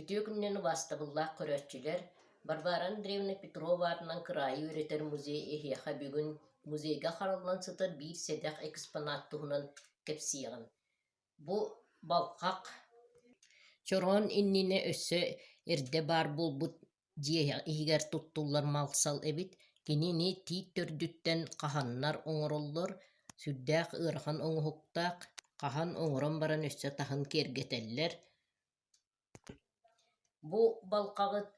Үтүө күнүнэн убаастабыллаах көрөөччүлэр! Варвара Андреевна Петрова аатынан кыраайы үөрэтэр музей эһиэхэ бүгүн музейга хараллан сытар биир сэдэх экспонат туһунан кэпсиэҕим. Бу балхах чороон иннинэ өссө эрдэ баар буолбут дьиэ иһигэр туттуллар мал-сал эбит. Кинини тиит төрдүттэн хаһаннар оҥороллор, сүрдээх ыарахан оҥоһуктаах, хаһан оҥорон баран өссө таһын киэргэтэллэр. Бу балхаҕыт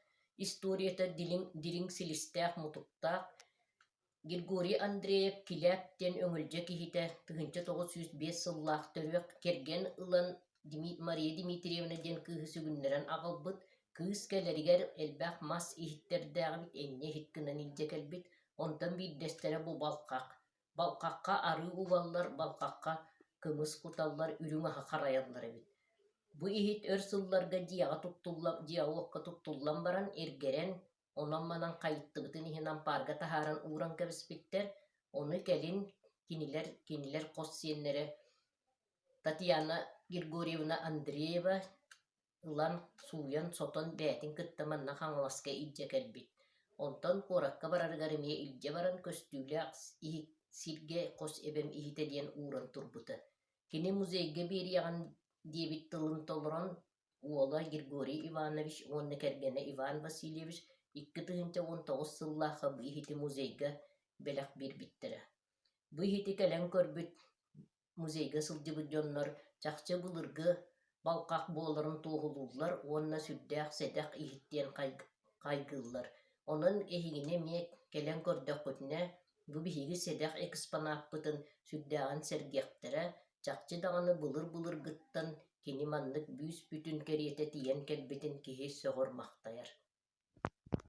историята дириҥ, дириҥ силистээх-мутуктаах. Григорий Андреев Килээп диэн өҥүлдьэ киһитэ 1905 сыллаах төрүөх кэргэн ылан Мария Дмитриевна диэн кыыһы сүгүннэрэн аҕалбыт. Кыыс кэлэригэр элбэх мас иһиттэрдээх эбит, энньэ иһит гынан илдьэ кэлбит. Онтон биирдэстэрэ бу балхах. Балхахха арыы угаллар, балхахха кымыс куталлар, үрүҥ аһы харайаллар эбит. Бу иһит өр сылларга дьиэҕэ туттуллан, дьиэҕэ-уокка туттуллан баран эргэрэн, онон-манан хайыттыбытын иһин ампаарга таһааран ууран кэбиспиттэр. Ону кэлин кинилэр кинилэр хос сиэннэрэ Татьяна Григорьевна Андреева ылан сууйан-сотон бэйэтин кытта манна Хаҥаласка илдьэ кэлбит. Онтон куоракка барарыгар эмиэ илдьэ баран көстүүлээх иһит сиргэ хос эбэм иһитэ диэн ууран турбута. Кини музейга биэриэҕин диэбит тылын толорон, уола Григорий Иванович уонна кэргэнэ Иван Васильевич 2019 сыллаахха бу иһити музейга бэлэх биэрбиттэрэ. Бу иһити кэлэн көрбүт музейга сылдьыбыт дьоннор чахчы былыргы балхах буоларын туоһулууллар уонна сүрдээх сэдэх иһит диэн хайгыыллар. Онон эһигини эмиэ кэлэн көрдөххүтүнэ, бу биһиги сэдэх экспонаппытын сүрдээҕин сэргиэхтэрэ, чахчы даҕаны былыр-былыргыттан кини маннык бүүс-бүтүн кэриэтэ тиийэн кэлбитин киһи сөҕөр-махтайар.